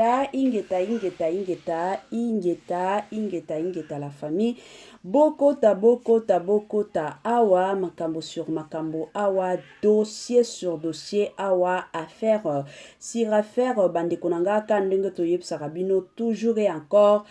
Ingeta, ingeta, ingeta, ingeta, ingeta, ingeta, ingeta la famille. Bokota, bokota, bokota awa makambo sur makambo awa dossier sur dossier awa affaire sur affaire bandeko na nga ka ndenge toyebisaka bino toujours et encore.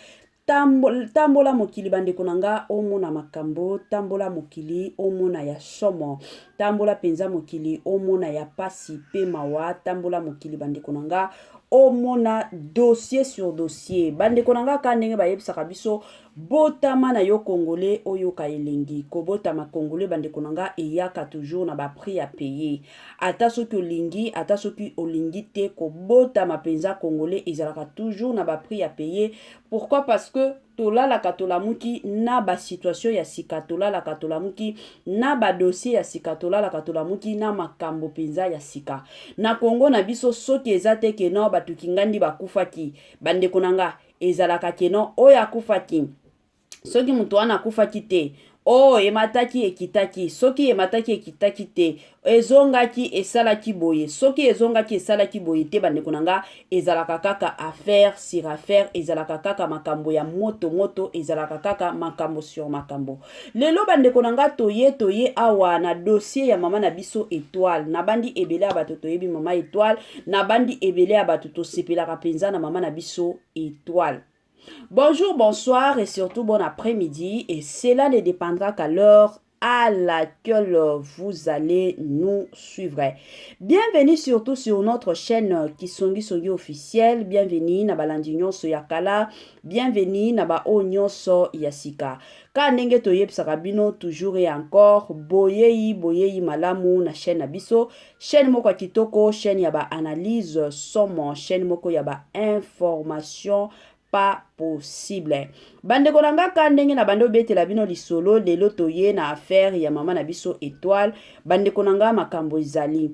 Tambola mokili bandeko na nga omona makambo, tambola mokili omona ya somo, tambola penza mokili omona ya pasi pe mawa, tambola mokili bandeko na nga omona dossier sur dossier. Bandeko na nga ka ndenge bayebisaka biso botama na yo congolais oyoka elengi. Kobotama congolais bandeko na nga eyaka toujours na ba prix à payer. Ata soki olingi ata soki olingi te kobotama penza congolais ezalaka toujours na ba prix à payer. Pourquoi? Parce que tolalaka tolamuki na ba situation ya sika, tolalaka tolamuki na ba dossier ya sika, tolalaka tolamuki na makambo penza ya sika. Na Congo na biso soki eza te que non batu kingandi bakufaki, bandeko na nga ezalaka que non oyo akufaki soki moto wana akufaki te, oh emataki ekitaki, soki emataki ekitaki te, ezongaki esalaki boye, soki ezongaki esalaki boye te, bandeko na nga ezalaka kaka affaire sur affaire, ezalaka kaka makambo ya moto moto, ezalaka kaka makambo sur makambo. Lelo bandeko na nga toye toye awa na dossier ya mama na biso Etoile. Nabandi ebele ya bato toyebi mama Etoile, nabandi ebele ya bato tosepelaka penza na mama na biso Etoile. Bonjour, bonsoir et surtout bon après-midi, et cela ne dépendra qu'à l'heure à laquelle vous allez nous suivre. Bienvenue surtout sur notre chaîne Kisongi Songi officielle. Bienvenue na balandi nyonso ya kala, bienvenue na ba oyo nyonso ya sika. Ka ndenge toyebisaka bino toujours et encore boyeyi boyeyi malamu na chaîne na biso, chaîne moko ya kitoko, chaîne ya ba analyse somo, chaîne moko ya ba information pas possible. Bandeko na nga ka ndenge na bando betela bino lisolo lelo toye na affaire ya mama na biso Etoile. Bandeko na nga makambo ezali.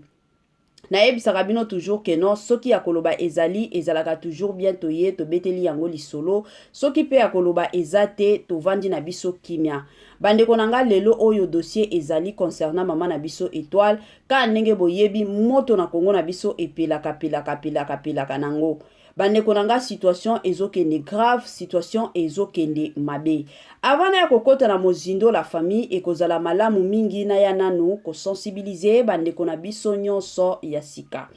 Nayebisaka bino toujours que non, soki ya koloba ezali, ezalaka toujours bien toye tobeteli yango lisolo. Soki pe ya koloba eza te, tovandi na biso kimia. Bandeko na nga lelo oyo dossier ezali concernant mama na biso Etoile. Ka ndenge boyebi moto na Congo na biso epelaka pelaka pelaka pelaka nango. Bandeko na nga situation ezokende grave, situation ezokende mabe. Avant naya kokota na mozindo la famille, ekozala malamu mingi naya nanu ko sensibiliser bandeko na biso nyonso ya sika.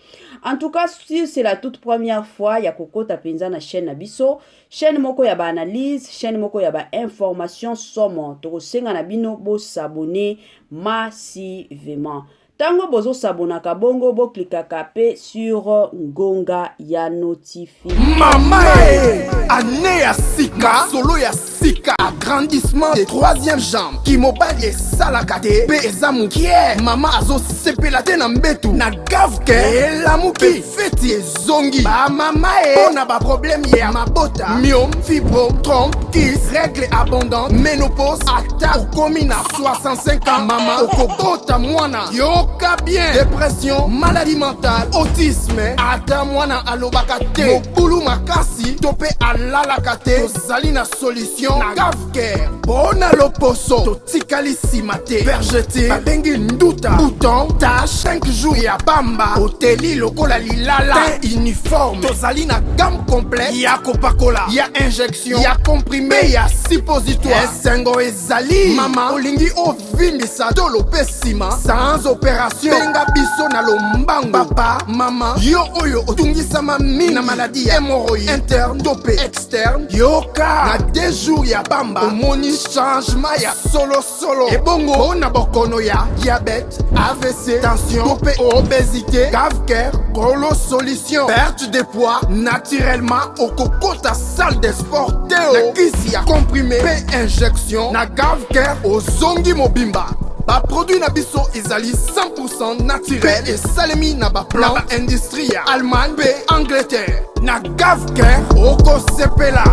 En tout cas, si c'est la toute première fois ya kokota penza na chaîne na biso, chaîne moko ya ba analyse, chaîne moko ya ba information somo, tokosenga na bino bo s'abonner massivement. Tango bozo s'abonnaka bongo bo cliquaka pe sur ngonga ya notification. Mama e année ya sika, solo ya sika, agrandissement de troisième jambe, kimobali esalaka te pe eza mokie, mama azosepela te na mbetu na gavke elamuki feti ezongi ba mama e pona ba problème ya mabota, myome, fibrome, trompe, kyste, règle abondante, ménopause, ata okomi na 65 ans mama okobota mwana, yoka bien, dépression, maladie mentale, autisme, ata mwana alobaka te, mobulu makasi to pe alalaka te, tozali na solution na Gavcare. Pona loposo totikali sima te, vergeture babengi nduta, bouton, tache, 5 jours ya pamba, oteli lokola lilala, teint uniforme, tozali na gamme complète ya kopakola, ya injection, ya comprimé, ya suppositoire. Esengo ezali mama, olingi ovimbisa tolo pe sima sans opération, benga biso na lombango. Papa, mama, yo oyo otungisama mingi na maladie ya hémorroïde interne to pe externe, yoka na 2 jours ya pamba omoni changement ya solo solo. Ebongo pona bokono ya diabète, AVC, tension to pe obésité, Gavcare kolo solution, perte de poids naturellement, okokota salle de sport te na kisi ya comprimé pe injection na Gavcare ozongi mobimba. Ba produit na biso ezali 100% naturel pe esalemi na ba plante na ba industrie ya Allemagne pe Angleterre. Na Gavcare okosepela.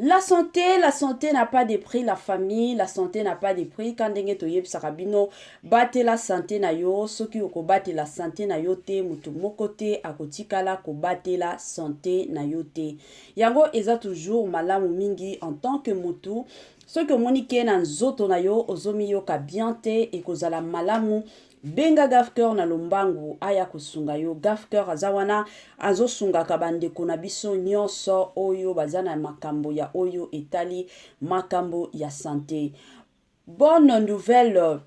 La santé, la santé n'a pas de prix, la famille, la santé n'a pas de prix. Quand ndenge toyebisaka bino, batela santé na yo, soki okobatela santé na yo te, mutu moko te akotikala kobatela santé na yo te. Yango eza toujours malamu mingi en tant que mutu, soki omoni ke na nzoto na yo ozomiyoka bien te, ekozala malamu. Benga Gafcœur na lombangu aya kosunga yo. Gafcœur aza wana azosungaka bandeko na biso nyonso oyo baza na makambo ya oyo etali makambo ya sante. Bonne nouvelle,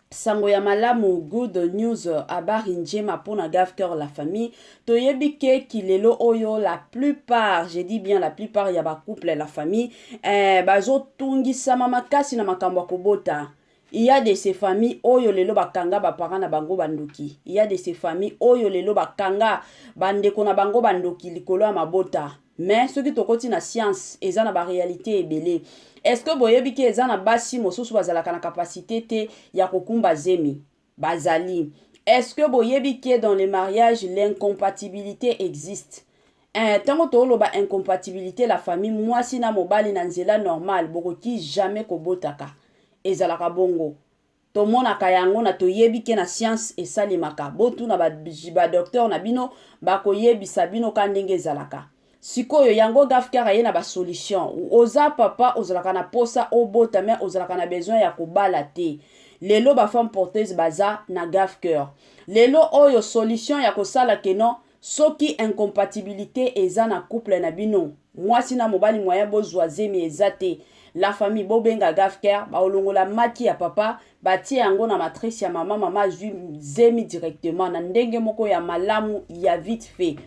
sango ya malamu, good news, habari njema mpona Gafcœur la famille. Toyebi ke kilelo oyo la plupart, je dis bien la plupart ya bacouple, la famille, bazotungisama makasi na makambo ya kobota. Il y a de ces familles oyo lelo bakanga baparent na bango bandoki. Il y a de ces familles oyo lelo bakanga bandeko na bango bandoki likolo ya mabota. Mais soki tokoti na science, eza na baréalité ebele. Est ce que boyebi ke eza na basi mosusu bazalaka na capacité te ya kokumba zemi? Bazali. Est ce que boyebi ke dans les mariages, l'incompatibilité existe? Ntango toloba incompatibilité, la famille, mwasi na mobali na nzela normale bokoki jamais kobotaka. Ezalaka bongo, tomonaka yango na toyebi ke na science esalemaka. Botuna badocteur na bino, bakoyebisa bino ka ndenge ezalaka. Sikoyo yango Gafcare aye na basolution. Oza papa, ozalaka na posa obota, mais ozalaka na besoin ya kobala te. Lelo bafemme porteuse baza na Gafcare. Lelo oyo solution ya kosala keno soki incompatibilité eza na couple na bino, mwasi na mobali, moyen bozwa zemi eza te, la famille, bobenga Gafcare. Baolongola maki ya papa, batie yango na matrice ya mama. Mama azwi zemi directement na ndenge moko ya malamu, ya vite fait,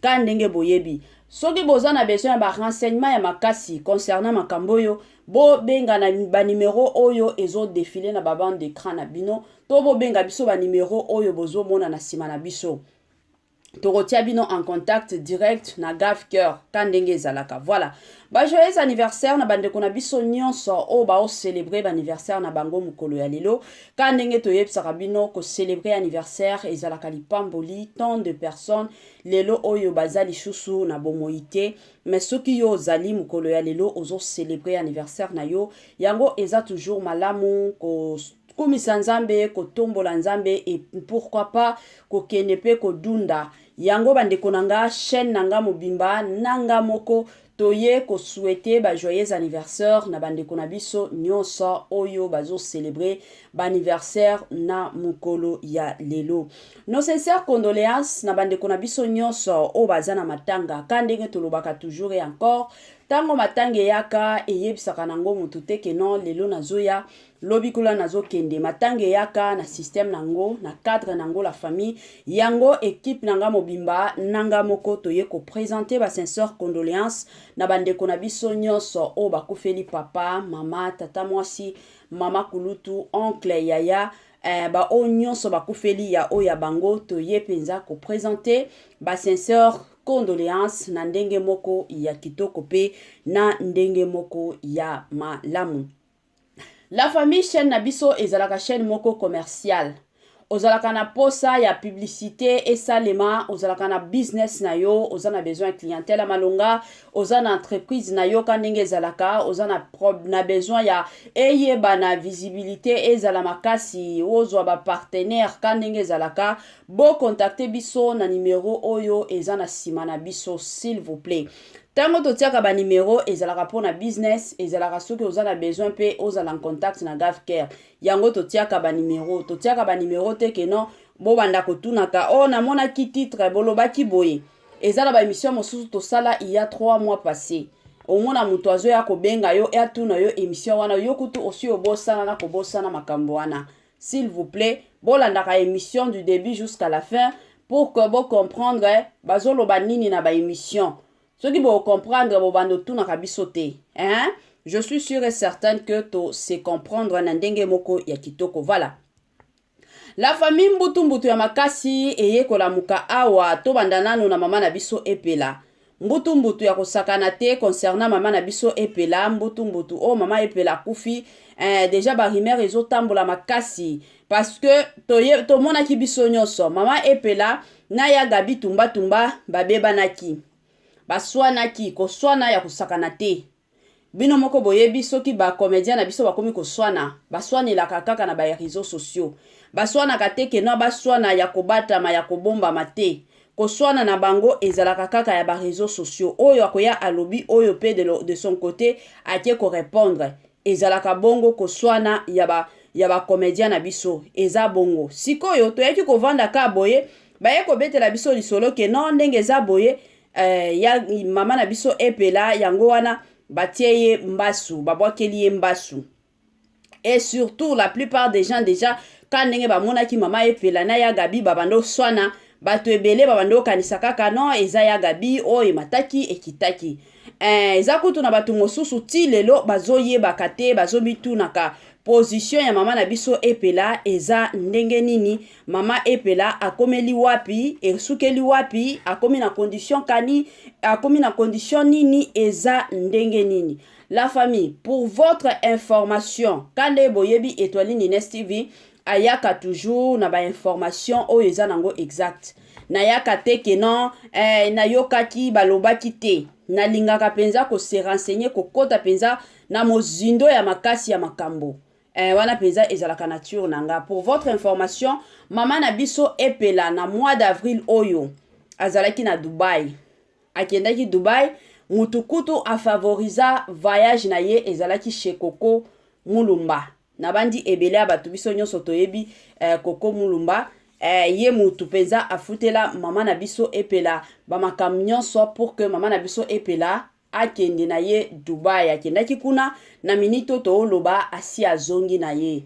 ka ndenge boyebi. Soki boza na besoin ya barenseignement ya makasi concernant makambo oyo, bobenga na banimero oyo ezodéfiler na babande d'écran na bino, to bobenga biso banimero oyo bozomona na nsima na biso. Tokotia bino en contact direct na Gafcœur, ka ndenge ezalaka. Voilà, bajoyeux anniversaire na bandeko na biso nyonso oyo baocélébrer baanniversaire na bango mokolo ya lelo. Ka ndenge toyebisaka bino, kocélébrer anniversaire ezalaka lipamboli. Tant de personnes lelo oyo baza lisusu na bomoi te, mais soki yo ozali mokolo ya lelo ozocélébrer anniversaire na yo, yango eza toujours malamu ko kokumisa Nzambe, kotombola Nzambe et pourquoi pas kokende mpe kodunda yango. Bandeko na nga, chaîne na nga mobimba na nga moko, toye kosouhaiter bajoyeux anniversaire na bandeko na biso nyonso oyo bazocélébrer baanniversaire na mokolo ya lelo. Nos sincères condoléances na bandeko na biso nyonso oyo baza na matanga. Ka ndenge tolobaka toujours et encore, ntango matanga eyaka, eyebisaka nango motu te ke non, lelo nazoya, lobi kuna nazokende. Matanga eyaka na système nango, na cadre nango, la famille. Yango équipe na nga mobimba na nga moko toye koprésenter basincère condoléance na bandeko na biso nyonso oyo bakufeli papa, mama, tata mwasi, mama kulutu, oncle, yaya, baoyo nyonso bakufeli ya oyo ya bango. Toye mpenza koprésenter basincère condoléance na ndenge moko ya kitoko mpe na ndenge moko ya malamu. La famille, chaîne na biso ezalaka chaîne moko commerciale. Ozalaka na posa ya publicité esalema, ozalaka na business na yo, oza na besoin ya clientèle ya malonga, oza na entreprise na yo, ka ndenge ezalaka, oza na besoin ya eyeba na visibilité ezala makasi, ozwa bapartenaire, ka ndenge ezalaka, bocontacter biso na nimero oyo eza na nsima na biso, s'il vous plaît. Ntango totiaka banimero, ezalaka mpona business, ezalaka soki oza na besoin mpe ozala en contact na Gafcare. Yango totiaka banimero. Totiaka banimero te ke non, bobanda kotunaka: "O oh, namonaki titre, bolobaki boye." Eza na baémission mosusu tosala il y a 3 mois passé. Omona moto azoya kobenga yo, atuna yo émission wana, yo kutu osi obosana na kobosana makambo wana. S'il vous plaît, bolandaka émission du début jusqu'à la fin pour que bocomprendre bazoloba nini na baémission. Soki bocomprendre, bobanda otunaka biso te, hein? Je suis sûr et certaine que to se comprendre na ndenge moko ya kitoko. Voilà, la famille, mbutu mbutu ya makasi eye kolamuka awa. Tobanda nanu na mama na biso Epela. Mbutu mbutu ya kosakana te concernant mama na biso Epela. Mbutu mbutu oyo, mama Epela akufi, déjà barumeur ezotambola makasi parce que tomonaki biso nyonso mama Epela na ya Gabi Tumbatumba babebanaki, baswanaki, koswana ya kosakana te. Bino moko boyebi, soki bacomédien na biso bakomi koswana, baswanelaka kaka na baréseaux sociaux. Baswanaka te keno baswana ya kobatama, ya kobombama te. Koswana na bango ezalaka kaka ya baréseaux sociaux. Oyo akoya alobi, oyo mpe de son côté ake korépondre. Ezalaka bongo koswana ya ba ya ba comedien na biso eza bongo. Sikoyo toyaki kovanda ka boye, baye kobetela biso lisolo ke non, ndenge eza boye, ya mama na biso Epela yango wana batie ye mbasu, babwakeli ye mbasu. Et surtout la plupart des gens déjà, ka ndenge bamonaki mama Epela na ya Gabi babanda oswana, bato ebele babanda okanisa kaka non, eza ya Gabi oyo emataki ekitaki. Eza kutu na bato mosusu ti lelo bazoyebaka te, bazomitunaka position ya mama na biso Epela eza ndenge nini, mama Epela akomeli wapi, esukeli wapi, akomi na condition kani, akomi na condition nini, eza ndenge nini. La famille, pour votre information, kande boyebi Etoile Nines TV ayaka toujours na bainformation oyo eza nango exact. Nayaka te ke non, nayokaki balobaki te. Nalingaka mpenza kose renseigner, kokɔta mpenza na mozindo ya makasi ya makambo. Wana mpenza ezalaka nature na nga. Pour votre information, mama na biso Epela na mois d'avril oyo azalaki na Dubai, akendaki Dubai. Mutu kutu afavorisa voyage na ye ezalaki chez Koko Mulumba. Na bandi ebele ya bato, biso nyonso toyebi Koko Mulumba. Ye mutu mpenza afutela mama na biso Epela bamakambo nyonso pour que mama na biso Epela akende na ye Dubai. Akendaki kuna, na minute oyo tooloba asi azongi na ye,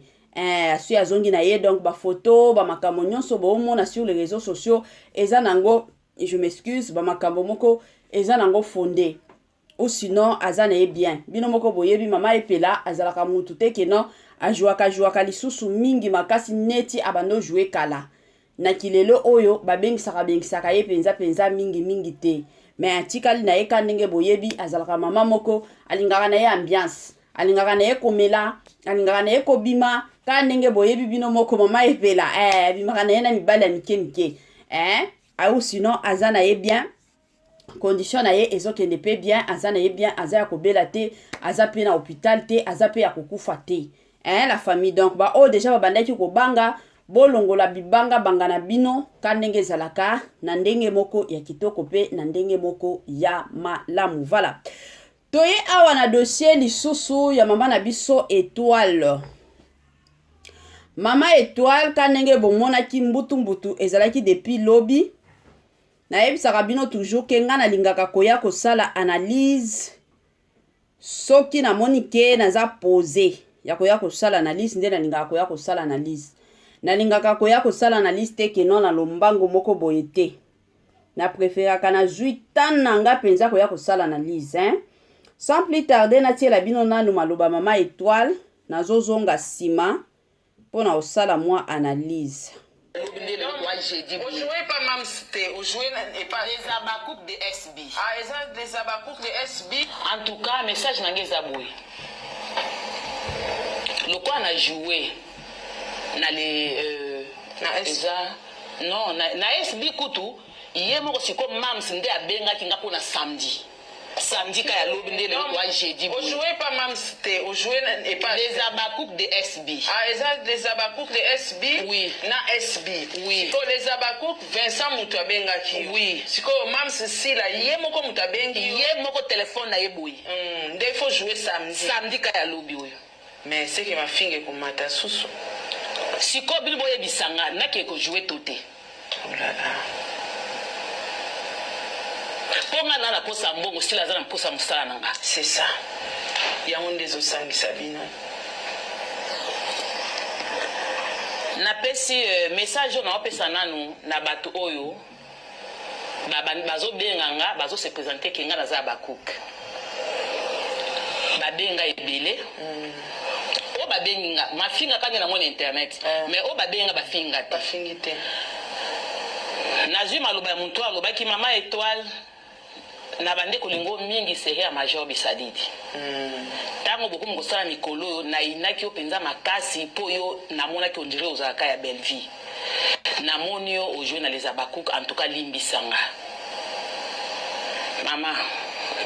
asi azongi na ye. Donc bafoto, bamakambo nyonso boomona sur les réseaux sociaux eza nango, je m'excuse, bamakambo moko eza nango fondé ou sinon aza na ye bien. Bino moko boyebi mama Epela azalaka mutu te ke non, ajwaka jwaka lisusu mingi makasi neti abandi ojouer kala. Na kilelo oyo babengisaka bengisaka ye mpenza mpenza mingi mingi te, mais atikali na ye ka ndenge boyebi. Azalaka mama moko alingaka na ye ambiance, alingaka na ye komela, alingaka na ye kobima, ka ndenge boyebi bino moko mama Epela, abimaka na ye na mibali ya mike mike, ou sinon aza na ye bien, condition na ye ezokende mpe bien, aza na ye bien, aza ya kobela te, aza mpe na hôpital te, aza mpe ya kokufa te, hein, la famille. Donc baoyo déjà babandaki kobanga, bolongola bibanga-banga na bino ka ndenge ezalaka na ndenge moko ya kitoko mpe na ndenge moko ya malamu. Voilà, toye awa na dossier lisusu ya mama na biso Étoile. Mama Étoile, ka ndenge bomonaki mbutu-mbutu ezalaki depuis lobi. Nayebisaka bino toujours ke nga nalingaka koya kosala analyse soki namoni ke naza pose ya koya kosala analyse, nde nalingaka koya kosala analyse. Nalingaka koya kosala analyse te ke non, na lombango moko boye te. Na préféraka nazwi temps na nga mpenza koya kosala analyse, hein? Sans plus tarder, natiela bino nanu maloba mama Étoile, nazozonga nsima mpona kosala mwa analyse. Ojouer pa Mams te, ojouer epa Les Abakouk de SB. Ah, eza les Abakouk de SB. En tout cas, message na ngai eza boye: lokola na joue na le Na SB. Eza non, na SB kutu ye moko. Siko Mams nde abengaki nga mpona samedi, samedi ka ya lobi nde lelo toa jeudi boye. Ojouer pa Mams te, ojouer epa Les Abakouk de SB. Ah, eza les Abakouk de SB. Oui. Na SB. Oui. Sikoyo les Abakouk, Vincent moto abengaki yo. Oui. Sikoyo Mams Sila ye moko moto abengi yo. Ye moko, telefone na ye boye. Nde il faut jouer samedi. Samedi ka ya lobi oyo. Mais seke mafinga ekomata susu. Sikoyo bino boyebisanga, nakee kojouer to te? Oh là là. Mpo nga na naposa mbongo, Sila aza na mposa mosala na nga. C'est ça, yango nde ezosangisa bino. Napesi message oyo naopesa nanu na bato oyo bazobenga nga, bazose présenter ke nga naza ya bacook. Babenga ebele oyo babengi nga, mafinga kaka nde namoni internet. Mais oyo babenga, bafinga te. Bafingi te. Nazwi maloba ya motu oyo alobaki: "Mama Étoile, na bande kolingo mingi, série ya Major Bisadidi. Ntango bokomi kosala mikolo oyo, nayinaki yo mpenza makasi mpo yo namonaki on dirait ozalaka ya Bellevie. Namoni yo ojouer na les Abakouk, en tout cas limbisanga mama."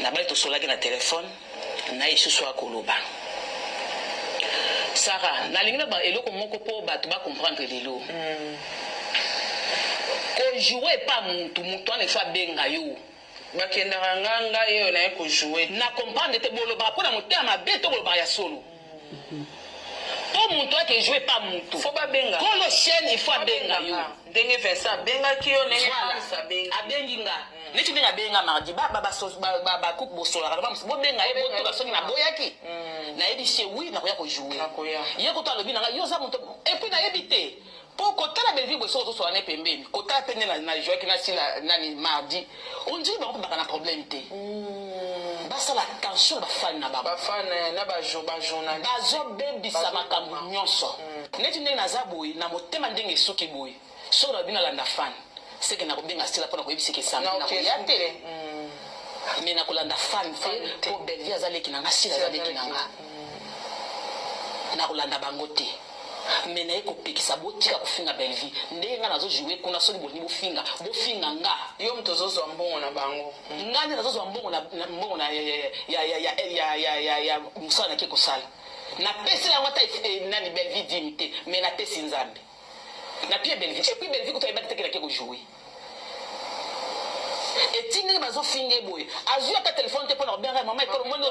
Nabali tosolaki na telefone na ye lisusu akoloba: "Sara, nalingi na eloko moko mpo bato bacomprendre lelo. Kojouer epa mutu, mutu wana ifo abenga yo." Bakendaka nga, ngai oyo naye kojouer. Na comprendre te, bolobaka mpo na motema mabe to bolobaka ya solo mpo moto ake joue pa moto. Faut babenga. Kolo chaîne, il faut abenga yo. Ndenge Vincent abengaki yo, ndenge Voilà. Hans abengi. Abengi nga neti ndenge abengi nga mardi, bakupe bosolaka na bamosusu, bobenga ye, botoka soki naboyaki, nayebisi ye: oui, nakoya kojouer. Nakoya. Ye koto alobi na ngai: yo oza moto. Et puis nayebi te mpo kotala Bellevue boye, soki ozosola ne pembeni, kotala mpe nde na jouaki na sila nani mardi, ondiri bango mpe baka na problème te. Basala attention na bafani na bango. Bafane na bajournaliste. Bazobebisa makambo nyonso. Neti ndenge naza boye na motema, ndenge esuki boye, soki nalobi nalanda fan, seke nakobenga Sila mpona koyebisaka esamedi Na nakoya okesi te. te. Me nakolanda fan te, te. mpo Bellevue aza leki na nga, Sila aza leki na nga, nakolanda bango te. Me naye kopekisa: botika kofinga Bellevue. Ndenge nga nazojouer kuna, soki bolingi bofinga, bofinga nga. Yo moto ozozwa mbongo na bango. Nga nde nazozwa mbongo na mbongo na ya mosala nake kosala. Napesi yango ata nani Bellevue dimi te, mais napesi Nzambe, napie Bellevue. Et puis Bellevue kutu ayebaki teke nake kojouer. Eti ndenge bazofinga ye boye, azwi ata telefone te mpona kobenga mama ekolo. Moni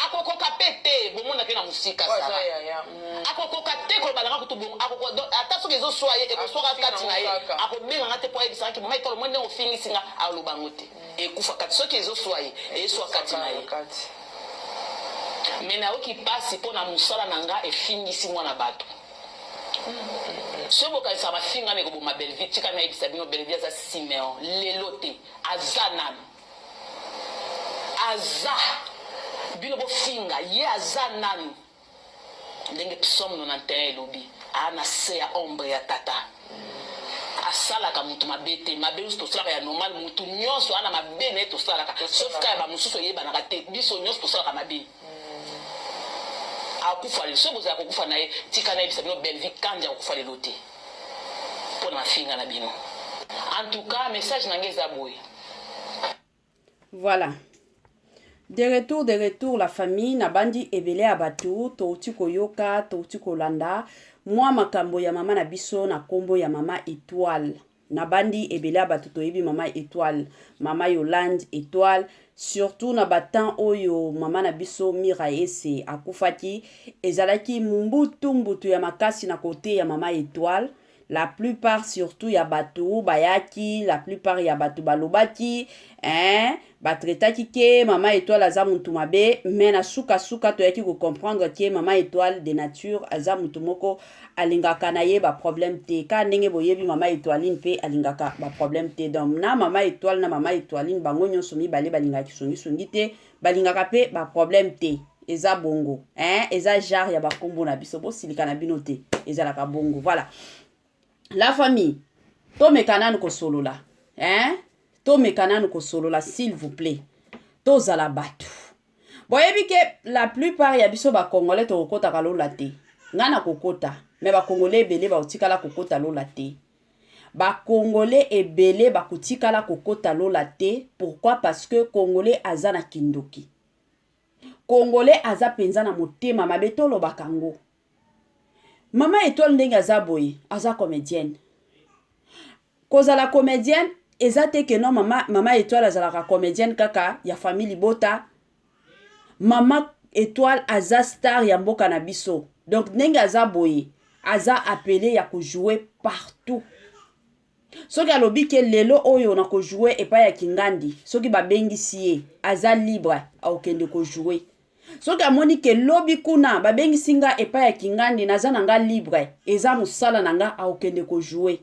akokoka mpe te, bomonake na mosika. Oyo aza Sara yaya. Akokoka te koloba nanga kutu bongo. Donc, ata soki ezoswa ye, ekoswaka Akofinga kati na ye. kaka. Akobenganga te mpo ayebisangaki: mama ekolo, moni ndenge ofingisi nga. Aloba yango te, ekufa kati. Soki ezoswa ye, eswa kati na ye. Kati. Me nayoki mpasi mpo na mosala na nga efingisi mwana bato. Soki bokanisa mafinga na ekoboma Bellevue, tika nayebisa bino: Bellevue aza Simeon lelo te, aza nanu, aza. Bino bofinga ye, aza nanu. Ndenge Psaume 91 elobi, aa na se ya ombre ya tata, asalaka motu mabe te. Mabe nyonso tosalaka ya normal, motu nyonso ana mabe na ye tosalaka, sauf kaka ya bamosusu eyebanaka te. Biso nyonso tosalaka mabe. Akufa lelo, soki bozala kokufa na ye, tika nayebisa bino: Bellevue Kandi akokufa lelo te mpo na mafinga na bino. En tout cas, message na ngai eza boye. Voilà. De retour, de retour, la famille. Nabandi ebele ya bato, touti koyoka, touti kolanda mwa makambo ya mama na biso na nkombo ya mama Étoile. Nabandi ebele ya bato toyebi mama Étoile, mama Yolande Étoile, surtout na batemps oyo mama na biso Mira Ese akufaki, ezalaki mbutu mbutu ya makasi na kote ya mama Étoile. La plupart surtout ya bato bayaki, la plupart ya bato balobaki, hein, batraitaki ke mama Étoile aza mutu mabe. Me na sukasuka toyaki kocomprendre ke mama Étoile de nature aza mutu moko alingaka na ye baproblème te. Kaka ndenge boyebi mama Étoiline mpe alingaka baproblème te. Donc na mama Étoile na mama Étoiline, bango nyonso mibale balingaka kisongisongi te, balingaka mpe baproblème te. Eza bongo, hein? Eza genre ya bakombo na biso, bosilika na bino te, ezalaka bongo. Voilà, la famille, tomeka nanu kosolola, hein? Tomeka nanu kosolola, s'il vous plaît. Tozala bato. Boyebi ke la plupart ya biso bacongolais tokokɔtaka lola te. Ngai na kokɔta, me bacongolais ebele bakotikala kokɔta lola te. Bacongolais ebele bakotikala kokɔta lola te. Pourquoi? Parce que Congolais aza na kindoki, Congolais aza mpenza na motema mabe. Tolobaka ngo. Mama Étoile, ndenge aza boye, aza comédienne. Kozala comédienne eza te ke non, mama Étoile azalaka comédienne kaka ya famille libota. Mama Étoile aza star ya mboka na biso. Donc ndenge aza boye, aza appelé ya kojouer partout. Soki alobi ke lelo oyo na kojouer epai ya Kingandi, soki babengisi ye, aza libre, akokende kojouer. Soki amoni ke lobi kuna babengisi nga epai ya Kingandi, naza na nga libre, eza mosala na nga, akokende kojouer.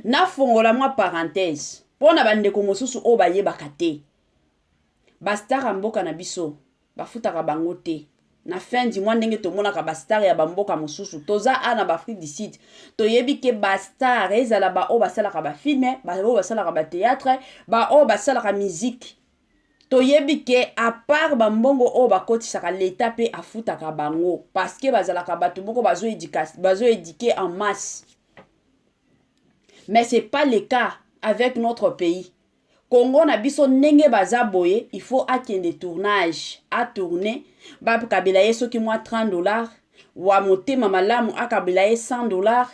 Nafongola mwa parenthèse mpo na bandeko mosusu oyo bayebaka te: bastar ya mboka na biso bafutaka bango te na fin du mois ndenge tomonaka bastar ya bamboka mosusu. Toza a na baAfrique du Sud, toyebi ke bastar, ezala baoyo basalaka bafilm, baoyo basalaka bathéâtre, baoyo basalaka musique, toyebi ke à part bambongo oyo bakotisaka, leta mpe afutaka bango, parce que bazalaka bato moko bazoéduquer en masse. Mais c'est pas le cas avec notre pays Congo na biso. Ndenge baza boye, il faut akende tournage, atourne, bakabela ye soki mwa 30 $, wa motema malamu akabela ye 100 $,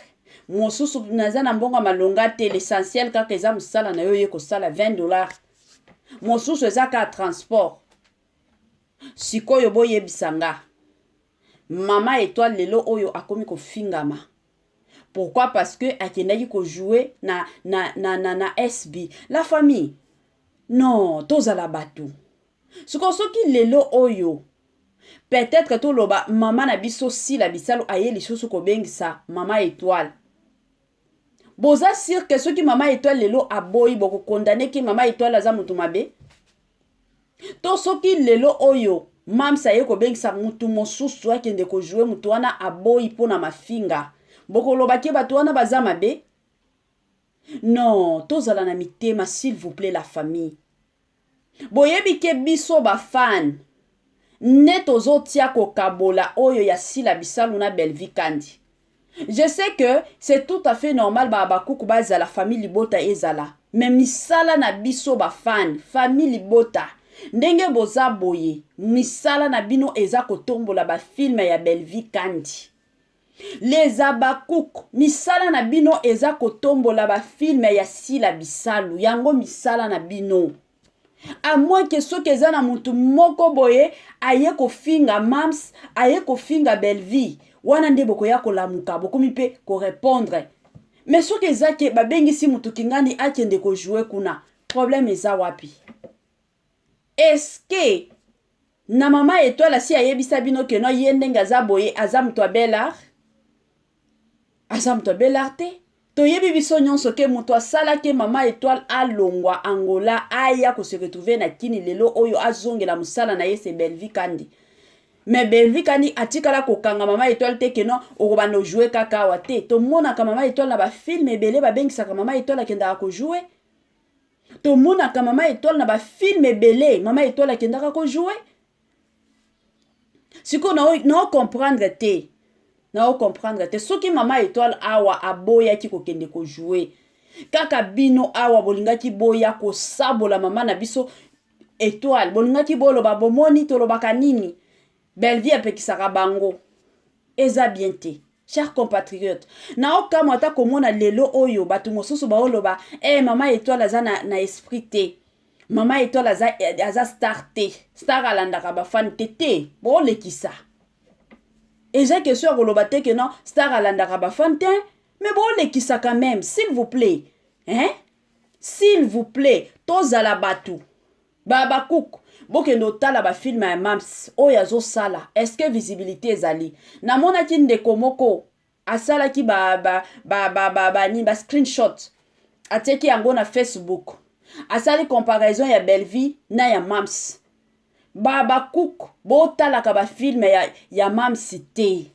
mosusu naza na mbongo ya malonga te, l'essentiel kaka eza mosala na yo, ye kosala 20 $, mosusu eza kaka transport. Sikoyo boyebisa nga, Mama Etoile lelo oyo akomi kofingama. Pourquoi? Parce que akendaki ko jouer na na na na, na SB. La famille. Non, tozala bato. Sikoyo soki lelo oyo peut-être toloba mama na biso Sila Bisalu aye lisusu kobengisa mama Etoile. Boza sûr que soki mama Etoile lelo aboyi boko condamner ke mama Etoile aza mutu mabe? To soki lelo oyo Mam's aye kobengisa mutu mosusu akende ko jouer mutu wana aboyi pona mafinga bokoloba ke batu wana baza mabe? Non, tozala na mitema s'il vous plaît la famille. Boyebi ke biso ba fan nde tozotia kokabola oyo ya Sila Bisalu na Bellevue Kandi. Je sais que c'est tout à fait normal ba habakuku bazala famille libota ezala mais misala na biso ba fan famille libota ndenge boza boye misala na bino eza kotombola ba film ya Bellevue Kandi. Les habacuc misala na bino eza kotombola ba film ya Sila Bisalu yango misala na bino. A moins que soki eza na mutu moko boye aye kofinga Mams, aye kofinga Bellevue, wana nde bokoya kolamuka bokomi pe ko repondre. Mais soki eza ke babengisi mutu kingandi akende ko jouer kuna, problème eza wapi? Est-ce que na mama Etoile asi ayebisa bino que non ye ndenge aza boye aza mutu ya bel art? Aza mutu ya bel art te. Toyebi biso nyonso ke mutu asala ke mama Etoile alongwa Angola aya ko se retrouver na Kini lelo oyo azongela musala na ye c'est Bellevue Kandi. Mais Bellevue Kandi atikala kokanga mama Etoile te ke non okobanda ojouer kaka awa te. Tomonaka mama Etoile na ba film ebele babengisaka mama Etoile akendaka kojouer. Tomonaka mama Etoile na ba film ebele mama Etoile akendaka ko jouer. Sikoyo na na comprendre te. Na comprendre te soki mama Etoile awa aboyaki kokende ko jouer. Kaka bino awa bolingaki boya kosabola mama na biso Etoile, bolingaki boloba bomoni tolobaka nini? Bellevue apekisaka bango. Eza bien te. Chers compatriotes, naokamwa ata komona lelo oyo bato mosusu baoloba eh mama Etoile aza na, na esprit te. Mama Etoile aza, aza star te. Star alandaka ba fan te te. Bolekisa. Eza question ya koloba te que non star alandaka ba fan te, mais bolekisa quand même, s'il vous plaît. Hein? S'il vous plaît, tozala batu. Ba Habacuc bokende otala ba film ya Mam's oyo azo sala est ce que visibilite ezali? Namonaki ndeko moko asalaki ba ba ba ba ba ba nini ba screenshot atiaki yango na Facebook asali comparaison ya Bellevue na ya Mam's. Ba Habacuc botalaka ba film ya ya Mam's te.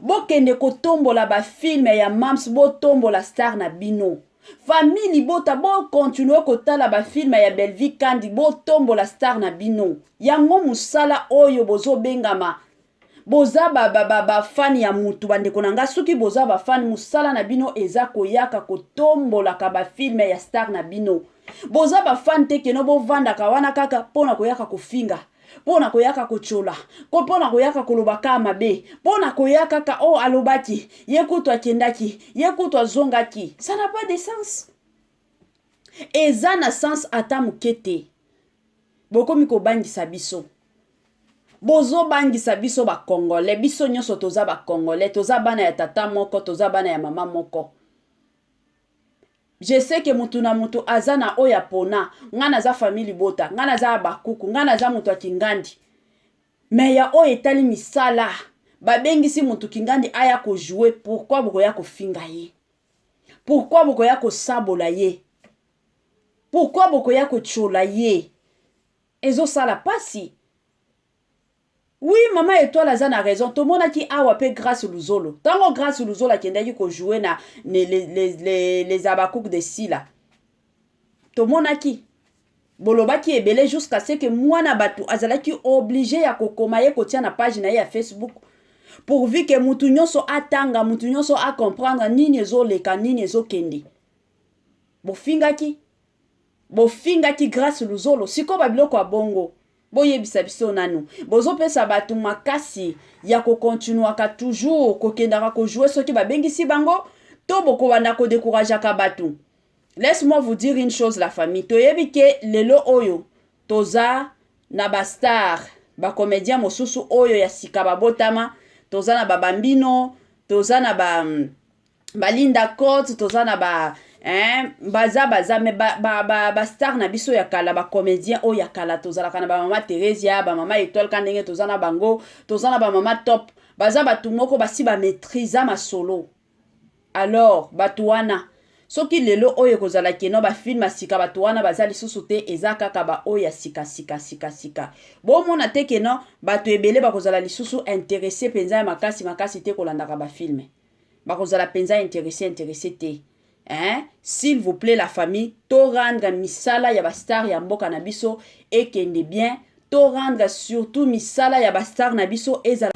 Bokende kotombola ba film ya mams botombola star na bino. Famille libota bo continuer kotala ba film ya Bellevue Kandi botombola star na bino. Yango musala oyo bozo bengama boza ba ba ba, ba fan ya mutu bandeko na nga soki boza ba fan musala na bino eza koyaka kotombolaka ba film ya star na bino. Boza ba fan te keno bovandaka wana kaka pona koyaka kofinga. Mpo na koyaka kotyola, ko mpo na koyaka koloba kaka mabe, mpo na koya kaka oh alobaki, ye kutu akendaki, ye kutu azongaki. Ça n'a pas de sens. Eza na sens ata moke te. Bokomi kobangisa biso. Bozobangisa biso ba Congolais, biso nyonso toza ba Congolais, toza bana ya tata moko, toza bana ya mama moko. Je sais que mutu na mutu aza na oyo apona, nga naza famille libota, nga naza habakuku, nga naza mutu ya kingandi. Mais ya oyo etali misala, babengisi mutu kingandi aya ko jouer, pourquoi bokoya kofinga ye? Pourquoi bokoya kosabola ye? Pourquoi bokoya kotshiola ye? Ezosala pasi. Oui maman etoile aza na raison tomonaki awa pe grace luzolo tango grace luzolo akendaki ko jouer na les, les, les, les habacuc de sila tomonaki bolobaki ebele jusqu'à ce que mwana bato azalaki oblige ya kokoma ye kotia na page na ye ya facebook pourvu que mutu nyonso atanga mutu nyonso acomprendre nini ezoleka nini ezokende bofingaki Bofingaki grace luzolo sikoyo ba biloko ya bongo boyebisa biso nanu bozopesa batu makasi ya ko continuaka toujours kokendaka ko jouer soki babengisi bango to bokobanda ko decourageaka batu laisse moi vous dire une chose la famille toyebi ke lelo oyo toza na ba star. Ba comediens mosusu oyo ya sika babotama, toza na ba Bambino, toza na ba ba Linda Cote, toza na ba hein, baza baza mais ba, ba, ba, ba star na biso ya kala, ba comediens oyo ya kala, tozalaka na ba mama Theresia, ba mama Etoile ka ndenge toza na bango, toza na ba mama Top, baza bato moko basi ba maîtrisa masolo. Alors bato wana soki lelo oyo ekozala keno ba film ya sika, bato wana baza lisusu te, eza kaka ba oyo ya sika sika sika sika. Bomona te keno bato ebele bakozala lisusu intéressé mpenza ya makasi makasi te kolandaka ba film, bakozala mpenza intéressé intéressé te, hein? S'il vous plaît, la famille, to rendre misala ya ba star ya mboka na biso ekende bien, to rendre surtout misala ya ba star na biso ezala.